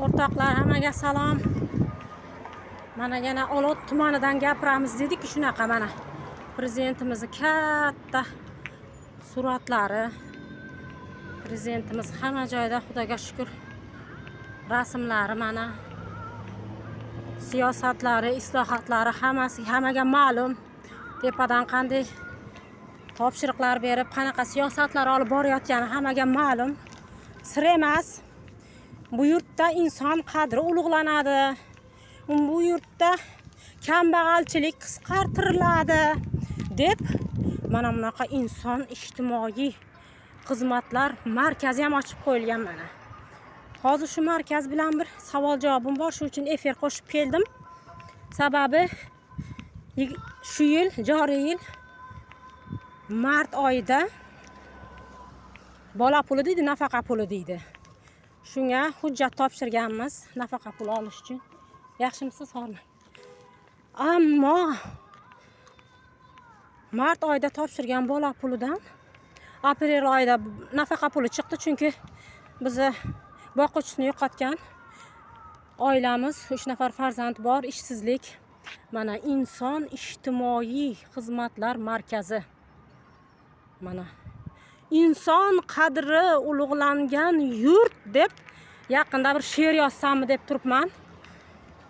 O'rtoqlar, hammaga salom. Mana yana Olot tumanidan gapiramiz dedik, shunaqa mana prezidentimizni katta suratlari. Prezidentimiz hamma joyda, Xudoga shukur, rasmlari mana, siyosatlari, islohotlari hammasi hammaga ma'lum. Tepadan qanday topshiriqlar berib, qanaqa siyosatlar olib borayotgani hammaga ma'lum. Sir emas. Bu yurtda inson qadri ulug'lanadi. Bu yurtda kambag'alchilik qisqartiriladi deb mana bunaqa inson ijtimoiy xizmatlar markazi ham ochib qo'yilgan mana. Hozir shu markaz bilan bir savol javobim bor, shuning uchun efir qo'shib keldim. Sababi shu yil, joriy yil mart oyida bola puli deydi, nafaqa puli deydi. Shunga hujjat topshirganmiz nafaqa puli olish uchun. Yaxshimisiz, hormang. Ammo mart oyida topshirgan bola pulidan aprel oyida nafaqa puli chiqdi, chunki bizni boquvchisini yo'qotgan oilamiz, 3 nafar farzand bor, ishsizlik. Mana inson ijtimoiy xizmatlar markazi. Mana inson qadri ulug'langan yurt deb yaqinda bir she'r yozsammi deb turibman.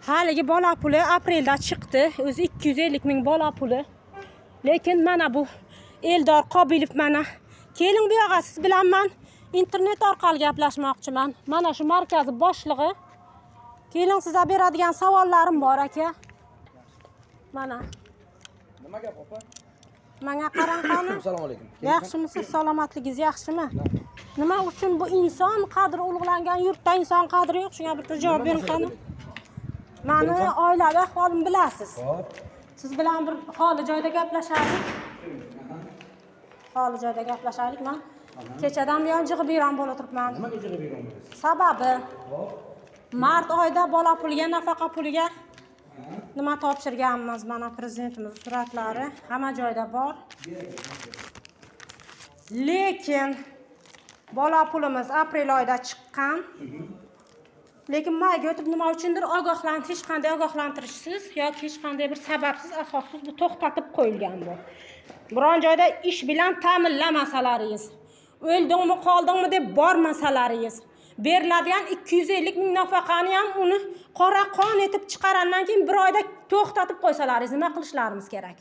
Haligi bola puli aprelda chiqdi, o'zi 250 ming bola puli. Lekin mana bu Eldor Qobilov, mana keling bu yoqqa, siz bilan man internet orqali gaplashmoqchiman. Mana shu markazi boshlig'i. Keling, sizga beradigan savollarim bor, aka. Mana. Nima gap, opa? Manga qarang qani. Assalomu alaykum. Yaxshimisiz, salomatligingiz yaxshimi? Nima uchun bu inson qadri ulug'langan yurtda inson qadri yo'q? Shunga bitta javob bering qani. Mani oilaviy ahvolimni bilasiz. Hop. Siz bilan bir xoli joyda gaplashaylik. Xoli joyda gaplashaylik. Man kechadan buyon jig'ib biyron bo'lib turibman. Nimaga jig'ib yuribsiz? Sababi Hop. mart oyida bola puliga, nafaqa puliga nima topshirganmiz? Mana prezidentimiz suratlari hamma joyda bor. Lekin bola pulimiz aprel oyida chiqqan. Lekin mayga o'tib nima uchundir hech qanday ogohlantirishsiz yoki hech qanday bir sababsiz, asossiz bu to'xtatib qo'yilgan bu. Biron joyda ish bilan ta'minlamasalaringiz, o'ldingmi, qoldingmi deb bormasalaringiz, beriladigan 250 ming nafaqani ham uni qora qon etib chiqarandan keyin bir oyda to'xtatib qo'ysalaringiz, nima qilishlaringiz kerak?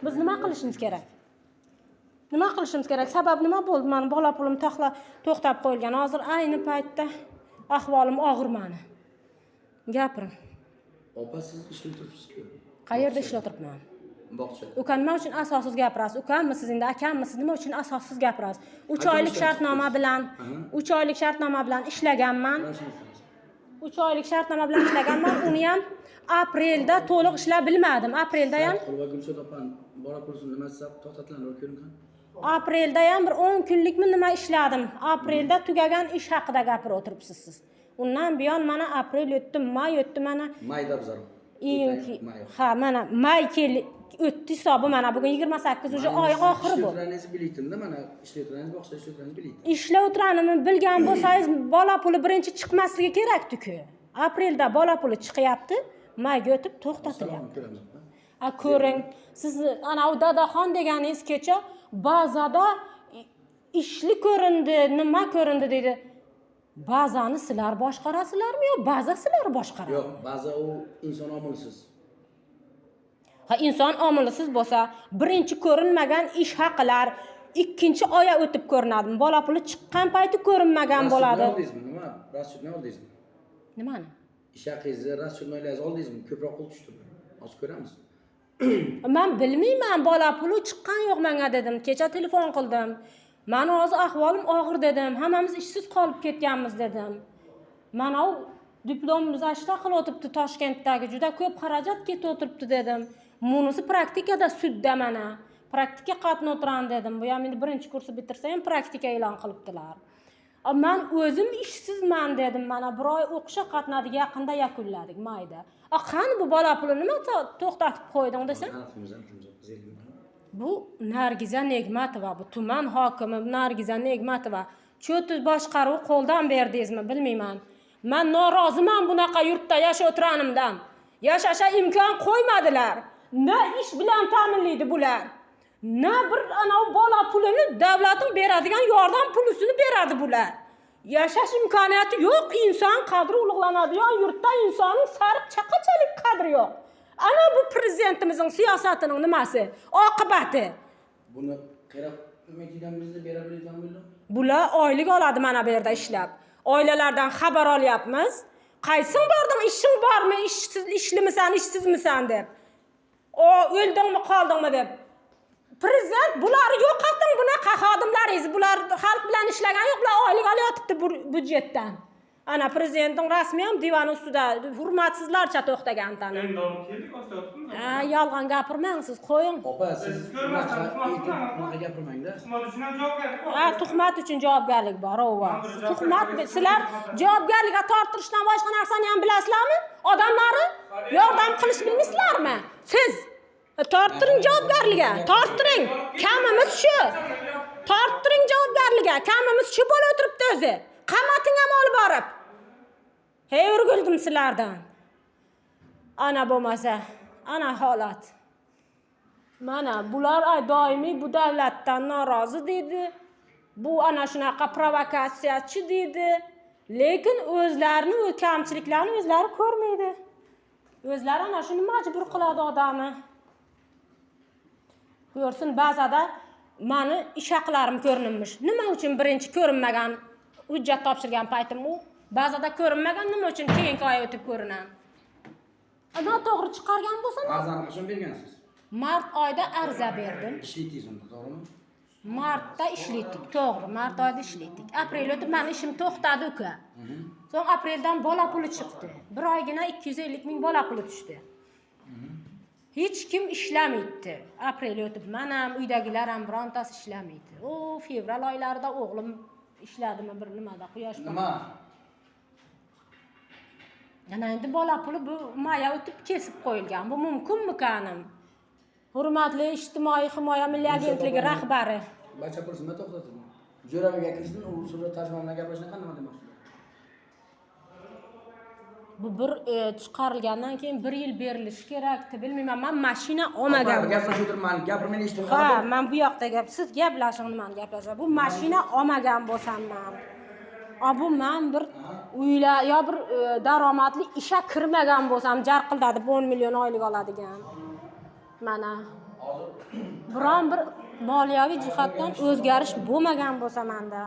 Biz nima qilishimiz kerak? Nima qilishimiz kerak? Sabab nima bo'ldi? Mani bola pulim to'xtab qo'yilgan. Hozir ayni paytda ahvolim og'ir mani. Gapiring. Opa, siz ishlab turibsiz-ku. Qayerda ishlab turibman? Bog'chada. Uka, nima uchun asossiz gapirasiz? Ukammisiz endi, akammisiz? Nima uchun asossiz gapirasiz? 3 Qachon oylik ishdan shartnoma chiqdingiz? bilan, 3 oylik shartnoma bilan ishlaganman. Qancha ishladingiz? 3 oylik shartnoma bilan ishlaganman. Uni ham aprelda to'liq ishlab bilmadim. Aprelda ham Qul va Gulshod opani bola pulini nimasi sabab to'xtatilgan, ko'ring qani. Aprelda ham bir 10 kunlikmi nima ishladim. Aprelda tugagan ish haqida gapirib o'tiribsiz siz. Undan buyon mana aprel o'tdi, may o'tdi mana. Mayda bizlar. Iyun May. Ha, mana may kel o'tdi hisobi, mana bugun 28, уже oy oxiri Ishlab bu. turganingizni bilmaydim-da, mana ishlab turganingiz, bog'chada ishlab turganingizni bilmaydim. Ishlab o'tirganimni bilgan bo'lsangiz, bola puli birinchi chiqmasligi kerakdi-ku. Aprelda bola puli chiqyapti, mayga o'tib to'xtatilyapti. Ko'ramiz, opa. A ko'ring, siz ana u Dadaxon deganingiz kecha bazada ishli ko'rindi, nima ko'rindi deydi. Bazani sizlar boshqarasizlarmi yo baza sizlar boshqaradi? Yo'q, baza u inson omilisiz. Ha, inson omilisiz bo'lsa, birinchi ko'rinmagan ish haqilar ikkinchi oya o'tib ko'rinadi. Bola puli chiqqan payti ko'rinmagan bo'ladi. Расчет oldingizmi? Nima? Расчет ni oldingizmi? Nimani? Ish haqingizni, расчет maylaringizni oldingizmi? Ko'proq pul tushdimi? Hozir ko'ramiz. Man bilmayman, bola puli chiqqan yo'q menga dedim. Kecha telefon qildim. Mani hozir ahvolim og'ir dedim. Hammamiz ishsiz qolib ketganmiz dedim. Mana u diplom защита qilib o'tiribdi Toshkentdagi, juda ko'p xarajat ketib o'tiribdi dedim. Bunisi praktikada sudda mana. Praktika qatnab o'tiraman dedim. Bu ham endi birinchi kursni bitirsa ham praktika e'lon qilibdilar. Man o'zim ishsizman dedim. Mana bir oy o'qishga qatnadik, yaqinda yakunladik mayda. A qani bu bola puli nima to'xtatib qo'yding desam? Aniqlaymiz, aniqlaymiz. Bu Nargiza Negmatova, bu tuman hokimi Nargiza Negmatova. Cho'ti boshqaruv qo'ldan berdingizmi, bilmayman. Man noroziman bunaqa yurtda yashab o'tiranimdan. Yashashga imkon qo'ymadilar. Na ish bilan ta'minlaydi bular. Na bir anavi bola pulini davlatning beradigan yordam pulisini beradi bular. Yashash imkoniyati yo'q, inson qadri ulug'lanadigan yurtda insonning sariq chaqachalik qadri yo'q. Ana bu prezidentimizning siyosatining nimasi? Oqibati. Buni qayerga nima deydi bera biladigan bo'ldi? Bular oylik oladi mana bu yerda ishlab. Oilalardan xabar olyapmiz. Qaysing bording, ishing bormi, ishsiz ishlimisan, ishsizmisan deb. O o'ldingmi, qoldingmi deb. Prezident bularni yo'qoting, bunaqa xodimlaringiz, bular xalq bilan ishlagan yo'q, bular oylik olyotibdi byudjetdan. Ana prezidentning rasmi ham divan ustida hurmatsizlarcha to'xtagan tani. Endi olib keldik, o'syapmiz. Ha, yolg'on gapirmang siz, qo'ying. Opa, siz Siz ko'rmasdan bunaqa gapirmangda. Tuhmat uchun ham javobgarlik bor. Ha, tuhmat uchun javobgarlik bor, ova. Tuhmat sizlar javobgarlikka torttirishdan boshqa narsani ham bilasizlarmi? Odamlarni yordam qilish bilmaysizlarmi? Siz torttiring javobgarlikka, torttiring. Kamimiz shu. Torttiring javobgarlikka, kamimiz shu bo'lib o'tiribdi o'zi. Qamating ham olib borib. Hey, o'rgildim sizlardan. Ana bo'lmasa, ana holat. Mana bular doimiy bu davlatdan norozi deydi. Bu ana shunaqa provokatsiyachi deydi. Lekin o'zlarini o'z kamchiliklarini o'zlari ko'rmaydi. O'zlari ana shuni majbur qiladi odamni. Ko'rsin, ba'zida mani ish haqlarim ko'rinmish. Nima uchun birinchi ko'rinmagan hujjat topshirgan paytim u? Ba'zida ko'rinmagan, nima uchun keyingi oy o'tib ko'rinadi? Noto'g'ri chiqargan bo'lsa, Arzani qachon bergansiz? Mart oyida arza berdim. Ishlaysiz unda, to'g'rimi? Martda ishlaydik, to'g'ri, mart oyida ishlaydik. Aprel o'tib mani ishim to'xtadi uka. So'ng apreldan bola puli chiqdi. Bir oygina 250 ming bola puli tushdi. Hech kim ishlamaydi. Aprel o'tib men ham, uydagilar ham birontasi ishlamaydi. O fevral oylarida o'g'lim ishladimi bir nimada, quyosh Nima? Ana endi bola puli bu maya o'tib kesib qo'yilgan. Bu mumkinmi kanim? Hurmatli Ijtimoiy himoya milliy agentligi rahbari. Bacha pul nima to'xtatildi? Jo'rabek akasidan u sura tarjimon bilan gaplashgan nima demoqchi? Bu bir chiqarilgandan keyin bir yil berilishi kerakdi. Bilmayman, men mashina olmagan. Gaplashib o'tirman, gapirmang eshitib. Ha, men bu yoqda gap, siz gaplashing, nimani gaplashing. Bu mashina olmagan bo'lsam men. A bu men bir uylar yo bir daromadli ishga kirmagan bo'lsam, jarqildatib 10 million oylik oladigan. Mana biron bir moliyaviy jihatdan o'zgarish bo'lmagan bo'lsa menda.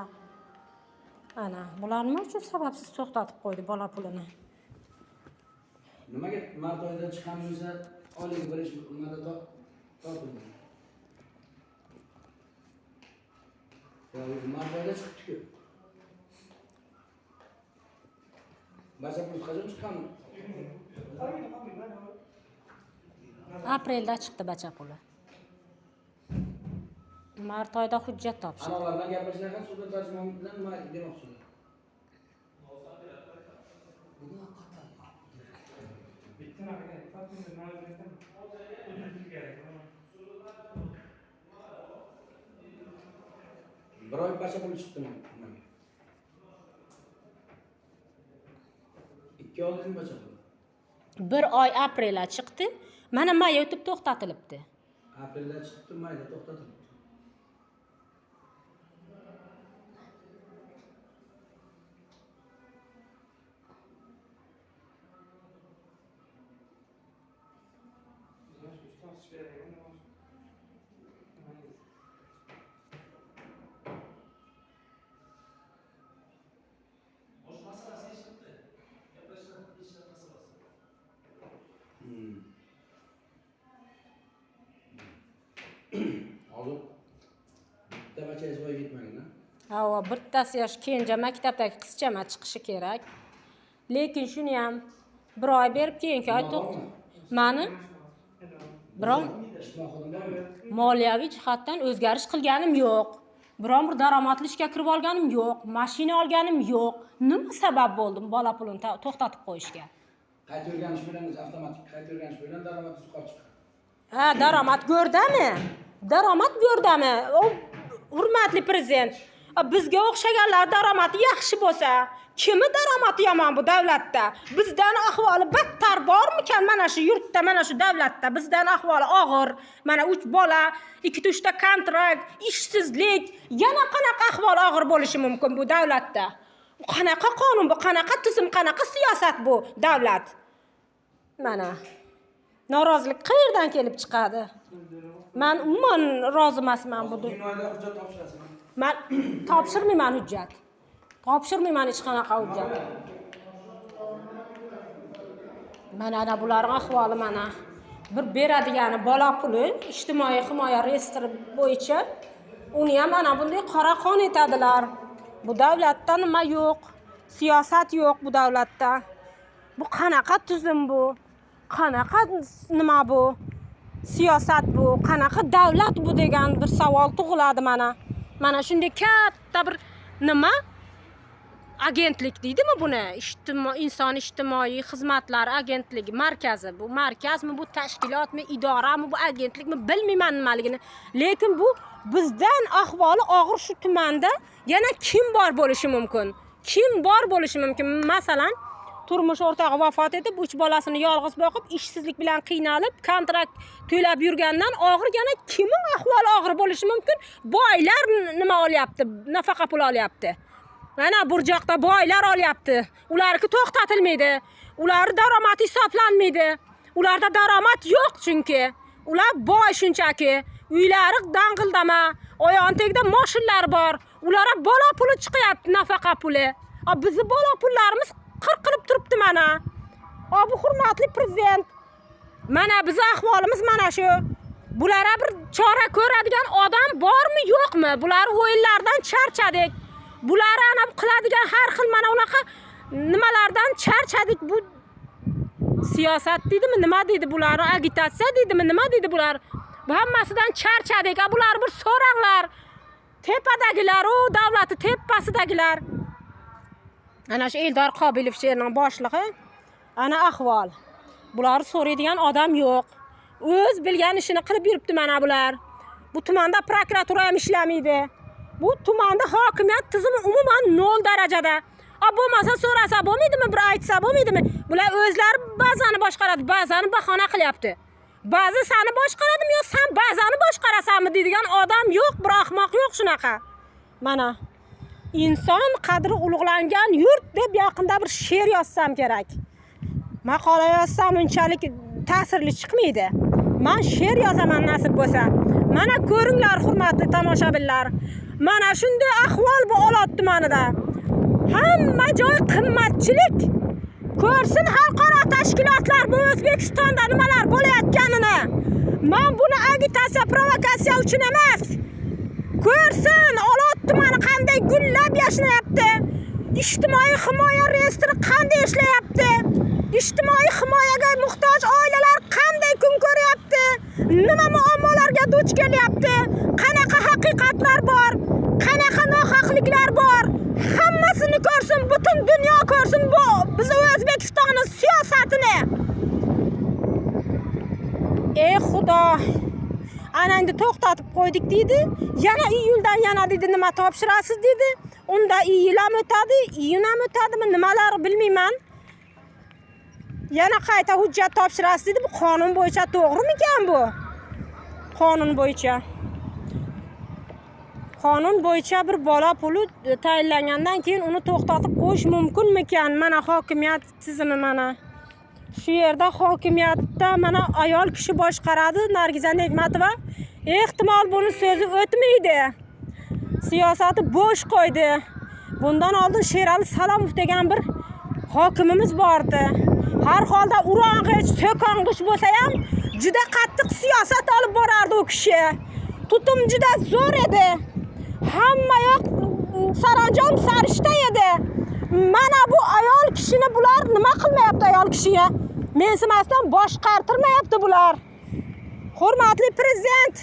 Ana, bular nima uchun sababsiz to'xtatib qo'ydi bola pulini? Nimaga mart oyida chiqqan bo'lsa, oylik berish nimada tortildi? Ya o'zi mart oyida chiqibdi-ku. Bacha pul qachon chiqqan? Aprelda chiqdi bacha puli. Mart oyida hujjat topshirdi. Ana ular bilan gaplashgan sudda tarjimon bilan nima demoqchilar? Bitta nima kerak? Kerak. Bir oy bacha puli chiqdimi? Nimaga? 2 oldingmi bacha puli? Bir oy aprelda chiqdi. Mana may o'tib to'xtatilibdi. Aprelda chiqdi, mayda to'xtatilibdi. Hozir bitta bachangiz voyaga yetmagan, a? Ha, bittasi yosh kenja maktabdagi qizchama chiqishi kerak. Lekin shuni ham bir oy berib keyingi oy to'xta. Mani biron moliyaviy jihatdan o'zgarish qilganim yo'q. Biron bir daromadli ishga kirib olganim yo'q, mashina olganim yo'q. Nima sabab bo'ldim bola pulini to'xtatib qo'yishga? Qayta o'rganish bilan avtomatik qayta o'rganish bilan daromadingiz yuqori chiqadi. Ha, daromad go'rdami? Daromad go'rdami? O hurmatli prezident. Bizga o'xshaganlar daromadi yaxshi bo'lsa, kimi daromadi yomon bu davlatda? Bizdan ahvoli battar bormikan mana shu yurtda, mana shu davlatda? Bizdan ahvoli og'ir. Mana 3 bola, 2-3 ta kontrakt, ishsizlik, yana qanaqa ahvol og'ir bo'lishi mumkin bu davlatda? Qanaqa qonun bu, qanaqa tuzum, qanaqa siyosat bu davlat? Mana norozilik qayerdan kelib chiqadi? Man umuman rozi emasman bu. Iyun oyida hujjat topshirasizmi? Man topshirmayman hujjat. Topshirmayman hech qanaqa hujjat. Mana ana bularning ahvoli mana. Bir beradigani bola puli, ijtimoiy himoya reyestri bo'yicha uni ham ana bunday qora qon etadilar. Bu davlatda nima yo'q? Siyosat yo'q bu davlatda. Bu qanaqa tuzum bu? Qanaqa nima bu? Siyosat bu, qanaqa davlat bu degan bir savol tug'iladi mana. Mana shunday katta bir nima agentlik deydimi buni? Inson ijtimoiy xizmatlar agentligi markazi. Bu markazmi, bu tashkilotmi, idorami, bu agentlikmi bilmayman nimaligini. Lekin bu bizdan ahvoli og'ir shu tumanda yana kim bor bo'lishi mumkin? Kim bor bo'lishi mumkin? Masalan, turmush o'rtog'i vafot etib, 3 bolasini yolg'iz boqib, ishsizlik bilan qiynalib, kontrakt to'lab yurgandan og'ir yana kimning ahvoli og'ir bo'lishi mumkin? Boylar nima olyapti? Nafaqa pul olyapti. Mana burchoqda boylar olyapti. Ularniki to'xtatilmaydi. Ular daromadi hisoblanmaydi. Ularda daromad yo'q chunki. Ular boy shunchaki. Uylari dang'ildama, oyog'ini tagida mashinalari bor. Ulara bola puli chiqyapti, nafaqa puli. A bizni bola pullarimiz qirqilib turibdi mana. A bu hurmatli prezident, mana bizni ahvolimiz mana shu. Bulara bir chora ko'radigan odam bormi, yo'qmi? Bular o'yinlardan charchadik. Bular ana qiladigan har xil mana unaqa nimalardan charchadik. Bu siyosat deydimi, nima deydi bular? Agitatsiya deydimi, nima deydi bular? Bu hammasidan charchadik. A bular bir so'ranglar. Tepadagilar, u davlatni tepasidagilar. Ana shu Eldor Qobilov she'rining boshlig'i. Ana ahvol. Bularni so'raydigan odam yo'q. O'z bilgan ishini qilib yuribdi mana bular. Bu tumanda prokuratura ham ishlamaydi. Bu tumanda hokimiyat tizimi umuman 0 darajada. A bo'lmasa so'rasa bo'lmaydimi, bir aytsa bo'lmaydimi? Bular o'zlari ba'zani boshqaradi, ba'zani bahona qilyapti. Ba'zi seni boshqaradimi yo sen ba'zani boshqarasanmi deydigan odam yo'q, bir ahmoq yo'q shunaqa. Mana inson qadri ulug'langan yurt deb yaqinda bir she'r yozsam kerak. Maqola yozsam unchalik ta'sirli chiqmaydi. Men she'r yozaman nasib bo'lsa. Mana ko'ringlar hurmatli tomoshabinlar. Mana shunday ahvol bu Olot tumanida. Hamma joy qimmatchilik. Ko'rsin xalqaro tashkilotlar bu O'zbekistonda nimalar bo'layotganini. Men buni agitatsiya, provokatsiya uchun emas. Ko'rsin Olot tumani qanday gullab yashnayapti. Ijtimoiy himoya reyestri qanday ishlayapti. Ijtimoiy himoyaga muhtoj oilalar qanday kun ko'ryapti. Nima muammolarga duch kelyapti. Qanaqa haqiqatlar bor, qanaqa nohaqliklar bor. Hammasini ko'rsin, butun dunyo ko'rsin bu biz O'zbekistonning siyosatini. Ey Xudo! Ana endi to'xtatib qo'ydik deydi. Yana iyuldan yana deydi nima topshirasiz deydi. Unda iyul ham o'tadi, iyun ham o'tadimi, nimalar bilmayman. Yana qayta hujjat topshirasiz deydi. Bu qonun bo'yicha to'g'rimikan bu? Qonun bo'yicha. Qonun bo'yicha bir bola puli tayinlangandan keyin uni to'xtatib qo'yish mumkinmikan? Mana hokimiyat tizimi mana. Shu yerda hokimiyatda mana ayol kishi boshqaradi, Nargiza Ne'matova. Ehtimol buni so'zi o'tmaydi. Siyosati bo'sh qo'ydi. Bundan oldin Sherali Salomov degan bir hokimimiz bordi. Har holda urong'ich, so'kong'ich bo'lsa ham juda qattiq siyosat olib borardi u kishi. Tutum juda zo'r edi. Hamma yoq saranjom sarishta edi. Mana bu ayol kishini bular nima qilmayapti ayol kishiga? Mensimasdan boshqartirmayapti bular. Hurmatli prezident,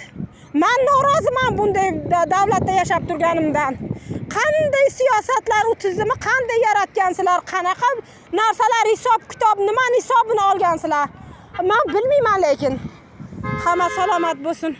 men noroziman bunday davlatda yashab turganimdan. Qanday siyosatlar, u tizimni qanday yaratgansizlar, qanaqa narsalar, hisob kitob, nimani hisobini olgansizlar? Men bilmayman lekin. Hamma salomat bo'lsin.